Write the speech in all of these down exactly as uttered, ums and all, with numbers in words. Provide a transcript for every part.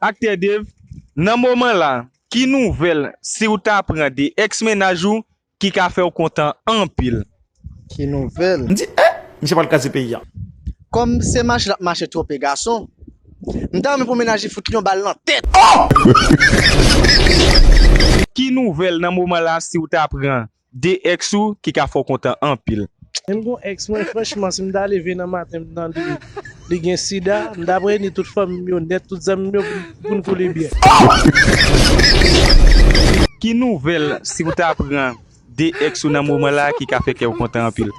Aktè Dave, nan moman la, ki nouvèl si w ta pran de èks mennaj ou ki ka fè w kontan anpil? Ki nouvèl? M di, eh, misye pral kraze peyi a. Kòm se mache l ap mache twonpe gason, m ta renmen pou mennaj li fout li yon bal nan tèt. Ki nouvèl nan moman la si w ta pran de èks ou ki ka fè w kontan anpil? Menm gon èks mwen, franchman, si m ta leve nan maten m tande li gen sida, m t ap reyini tout fanmi m yo nèt, tout zanmi m yo pou n koule byè. Ki nouvèl si w ta pran de èks ou nan moman la ki ka fè kè w kontan anpil?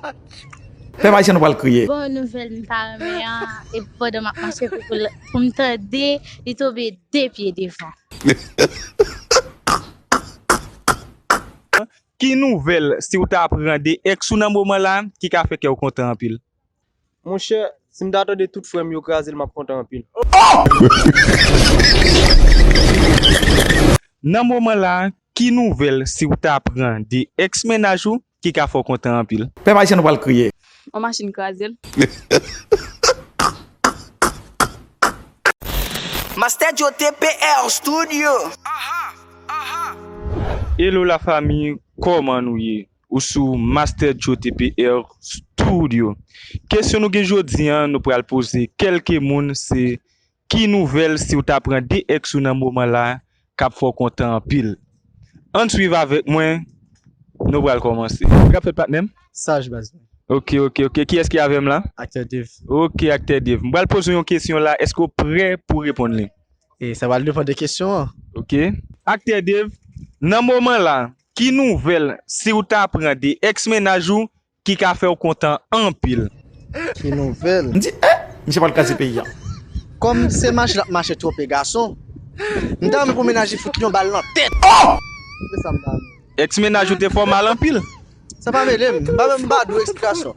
Pèp ayisyen nou pral kriye. Bon nouvèl m ta renmen an, e pandan m ap mache pou, pou, pou m tande li tonbe de pye devan. Ki nouvèl si w ta pran de èks ou nan moman la ki ka fè kè w kontan anpil? Monchè, si m ta tande tout frè m yo kraze l, m ap kontan anpil. Nan moman la, ki nouvèl si w ta pran de èks mennaj ou ki ka fè w kontan anpil? Pèp ayisyen nou pral kriye. Yon machin kraze l. Master Joe T P R Studio. Hello la fami, kòman nou ye? Ou sou Master Joe T P R Studio. Kesyon nou gen jodi an, nou pral poze kèlke moun, se ki nouvèl si w ta pran de èks ou nan moman la k ap fè w kontan anpil? Ann swiv avèk mwen, nou pral kòmanse. Sa k ap fèt patnè m? Saj baz mwen. Ok, ok, ok. Kiyès ki avè m la? Aktè Dave. Ok, aktè Dave. M pral poze w yon kesyon la, èske w prè pou reponn li? E sa pral depann de kesyon an. Ok. Aktè Dave, nan moman la, ki nouvèl si w ta pran de èks mennaj ou ki ka fè w kontan anpil? Ki nouvèl? M di, eh, misye pral kraze peyi a. Kòm se mache l ap mache twonpe gason, m ta renmen pou mennaj li fout li yon bal nan tèt. Se sa m ta renmen. Èks mennaj ou te fè w mal anpil? Sa pa mele m, m pa menm ba dou eksplikasyon.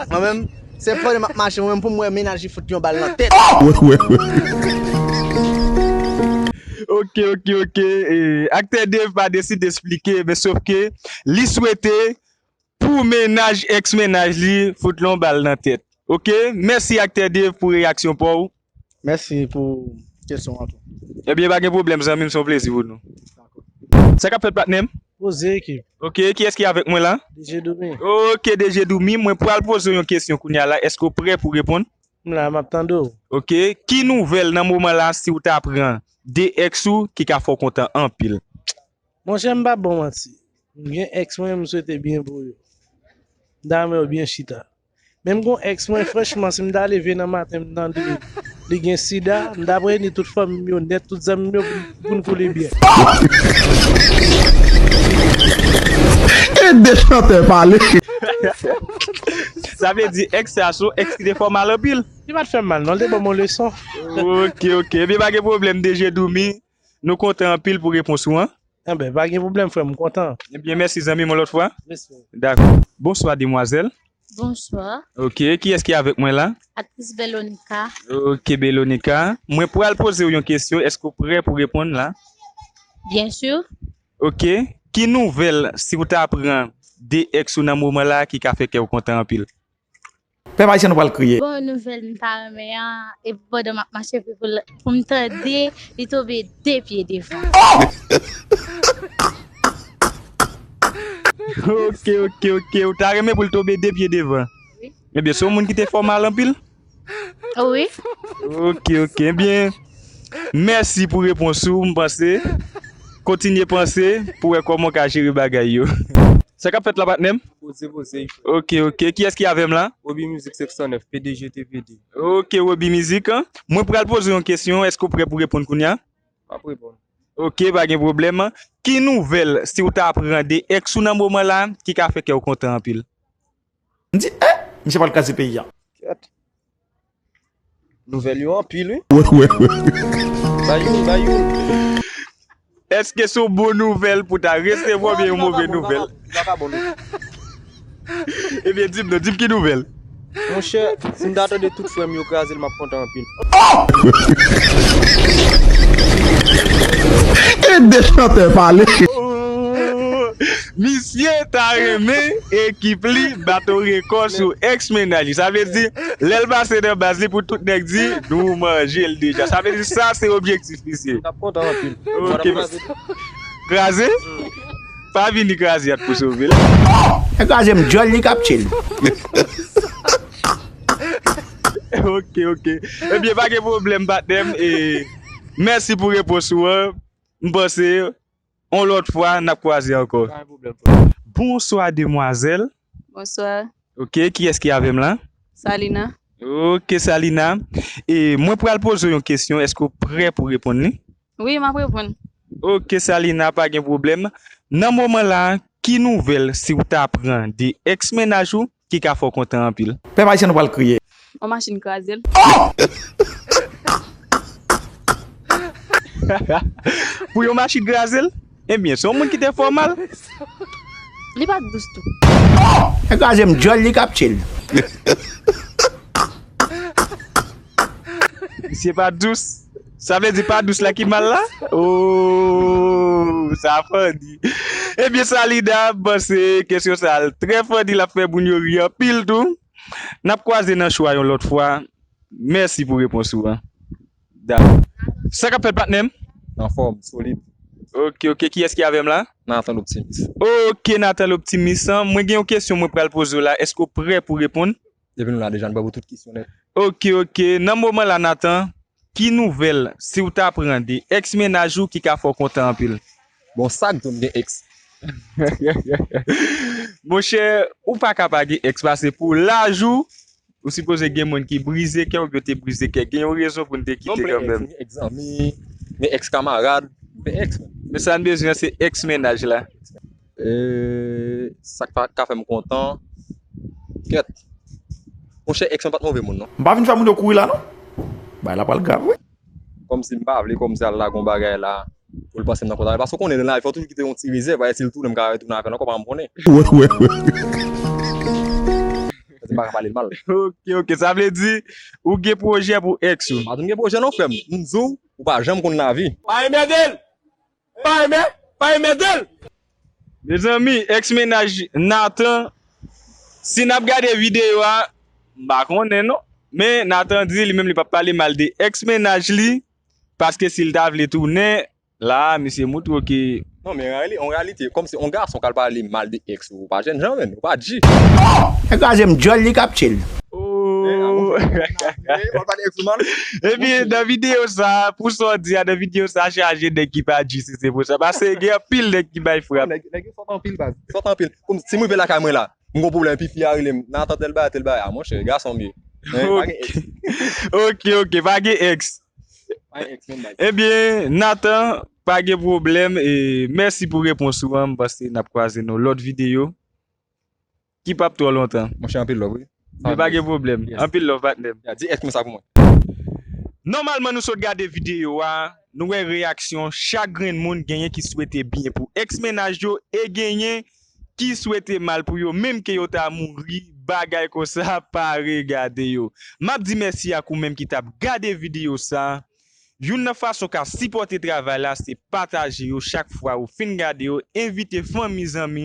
Mwen menm, se pandan m ap mache, mwen menm pou m wè mennaj li fout li yon bal nan tèt. Ok, ok, ok. E, aktè Dave pa deside esplike, men sof ke li swete pou mennaj èks mennaj li fout li yon bal nan tèt. Ok, mèsi aktè Dave pou reyaksyon pa w. Mèsi pou kesyon an tou. Ebyen, pa gen pwoblèm, zanmi m, se yon plezi pou nou. Sa k ap fèt, patnè m? Poze ekip. Ok, kiyès ki avèk mwen la? D J Doumi. Ok, D J Doumi, mwen pral poze w yon kesyon kounye a la, èske w prè pou reponn? M la, m ap tande w. Ok, ki nouvèl nan moman la si w ta pran de èks ou ki ka fè w kontan anpil? Monchè, m p ap ba w manti. M gen èks mwen, m swete byen pou yo. M ta renmen yo byen chita. Menm gon èks mwen, franchman, si m ta leve nan maten m tande li gen sida, m t ap reyini tout fanmi m yo nèt, tout zanmi m yo pou, pou n koule byè. E de chantè pale. Sa vle di èks sa se yon èks ki te fè w mal anpil? Li pa t fè m mal non, li te ban m yon leson. Ok, ok. Ebyen, pa gen pwoblèm, D J Doumi. Nou kontan anpil pou repons ou an. Enben, pa gen pwoblèm, frè m, m kontan. Ebyen, mèsi, zanmi m, yon lòt fwa. Mèsi. Dakò. Bonswa, demwazèl. Bonswa. Ok, kiyès ki avèk mwen la? Aktris Belonica. Ok, Belonica. Mwen pral poze w yon kesyon, èske w prè pou reponn la? Byen si. Ok, ki nouvèl si w ta pran de èks ou nan moman la ki ka fè kè w kontan anpil? Pèp ayisyen nou pral kriye. Bon nouvèl m ta renmen an, e pandan m ap mache pou, pou, pou m tande li tonbe de pye devan. Ok, ok, ok. Ou ta renmen pou l tonbe de pye devan? Wi. Ebyen, se yon moun ki te fè w mal anpil? Wi. Ok, ok. Ebyen, mèsi pou repons ou, m panse. Kontinye panse pou wè kòman w ka jere bagay yo. Sa k ap fèt la, patnè m? Poze, poze. Ok, ok. Kiyès ki avè m la? Obi Music senk san nèf, P D G T V D. Ok, Obi Music, an. Mwen pral poze w yon kesyon, èske w prè pou reponn kounye a? M ap reponn. Ok, pa gen pwoblèm. Ki nouvèl si w ta pran de èks ou nan moman la ki ka fè kè w kontan anpil? M di, eh, misye pral kraze peyi a. Kèt. Nouvèl yo anpil, wi. Wè, wè, wè. Ba youn, ba youn. Èske se yon bon nouvèl pou ta resevwa oubyen yon move nouvèl? Li pa ka bon, li pa ka bon. Ebyen, di m non, di m ki nouvèl? Monchè, si m ta tande tout frè m yo kraze l, m ap kontan anpil. E de chantè pale. Misye ta renmen ekip li bat yon rekò sou ex mennaj li. Sa vle di, lè l pase nan baz li pou tout nèg di, nou manje l deja. Sa vle di, sa se objektif misye. N ap kontan anpil. Ok. Kraze? Pa vini kraze at pou sove l. E kraze m djòl li k ap tchil. Ok, ok. Ebyen, pa gen pwoblèm, patnè m. E, mèsi pou repons ou an. M panse, yon lòt fwa, n ap kwaze ankò. Pa gen pwoblèm, frè. Bonswa, demwazèl. Bonswa. Ok, kiyès ki avè m la? Salina. Ok, Salina. E mwen pral poze w yon kesyon. Èske w prè pou reponn li? Wi, m ap reponn. Ok, Salina, pa gen pwoblèm. Nan moman la, ki nouvèl si w ta pran de ex mennaj ou ki ka fè w kontan anpil? Pèp ayisyen, nou pral kriye. Yon machin kraze l. Pou yon machin kraze l? Ebyen, se yon moun ki te fè w mal. Li pa t dous tou. E kraze m djòl li k ap tchil. Misye pa dous. Sa vle di pa dous la ki mal la? Oh, sa funny. Ebyen, Salina, m panse kesyon sa a trè funny, l ap fè moun yo ri anpil tou. N ap kwaze nan show a yon lòt fwa. Mèsi pou repons ou an. Dakò. Sa k ap fèt, patnè m? Anfòm, solid. Ok, ok. Kiyès ki avè m la? Nathan Optimis. Ok, Nathan Optimis. Mwen gen yon kesyon mwen pral poze w la. Èske w prè pou reponn? Depi nou la deja, nou prè pou tout kesyon nèt. Ok, ok. Nan moman la, Nathan, ki nouvèl si w ta pran de ex mennaj ou ki ka fè w kontan anpil? Bon, sa k di w m gen ex? Monchè, ou pa ka pa gen ex, paske pou laj ou, ou sipoze gen moun ki brize kè w, oubyen te brize kè. Gen yon rezon pou n te kite kanmenm. Non, m plen ex, m gen ex zanmi, m gen ex kamarad, m gen ex, man. Men sa n bezwen an, se ex mennaj la. E, sa k pa ka fè m kontan. Kèt. Monchè, ex mwen pa t move moun, non. M pa vin fè moun yo kouri la, non. Bagay la pral grav, wi. Kòmsi m pa vle, kòmsi al lage yon bagay la, pou l panse m nan kontak. Paske w konnen, nan lavi, fò w toujou kite yon ti rezèv, paske si l tounen, m ka retounen avè l ankò, pa m konnen. Wè, wè, wè. Paske m pa ka pale l mal. Ok, ok. Sa vle di, ou gen pwojè pou ex ou? M pa t gen pwojè, non, frè m. M di w, ou pa janm konn lavi. Pa enmède l! Pa enmè, pa enmède l! Mezanmi, ex mennaj Nathan, si n ap gade videyo a, m pa konnen non. Men Nathan di li menm li p ap pale mal de ex mennaj li, paske si l ta vle tounen, la, misye moutre w ke... Non, men an reyali-, an reyalite, kòmsi yon gason k al pale mal de ex ou, ou pa jènjan, menn, ou pa G. E kraze m djòl li k ap tchil. Oh. Eh, ah, monchè, eh, w ap pale ex ou mal? Epi, nan videyo sa, pou sa w di a, nan videyo sa, chaje nèg ki pa G, si se pou sa. Paske gen anpil nèg ki bay frap. Nèg, nèg yo sòt anpil, baz. Sòt anpil. Kòm si m rive lakay mwen la, m gon pwoblèm, epi fi a rele m, Nathan tèl bagay, tèl bagay. Ah, monchè, gason m ye. Men, pa gen ex. Ok, ok, pa gen ex. Pa gen ex, menm baz. Ebyen, Nathan, pa gen pwoblèm. E mèsi pou repons ou an. M panse n ap kwaze nan lòt videyo. Ki p ap twò lontan. Monchè, anpil love, wi. Men pa gen pwoblèm. Yes. Anpil love, patnè m. Ya, di ex mwen sa pou mwen. Nòmalman, nou sot gade videyo a, nou wè reyaksyon chak grenn moun, genyen ki swete byen pou ex mennaj yo, e genyen ki swete mal pou yo, menm ke yo ta mouri, bagay konsa pa regade yo. M ap di mèsi ak ou menm ki t ap gade videyo sa. Youn nan fason w ka sipòte travay la, se pataje yo chak fwa ou fin gade yo, envite fanmi, zanmi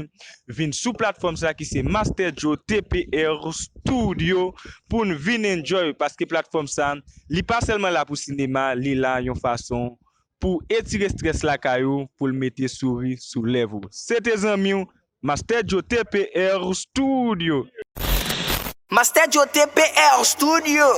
vin sou platfòm sa ki se Master Joe T P R Studio pou n vin enjoy, paske platfòm sa, li pa sèlman la pou sinema, li la yon fason pou etire strès lakay ou, pou l mete souri sou lèv ou. Se te zanmi w, Master Joe T P R Studio. Master Joe T P R Studio.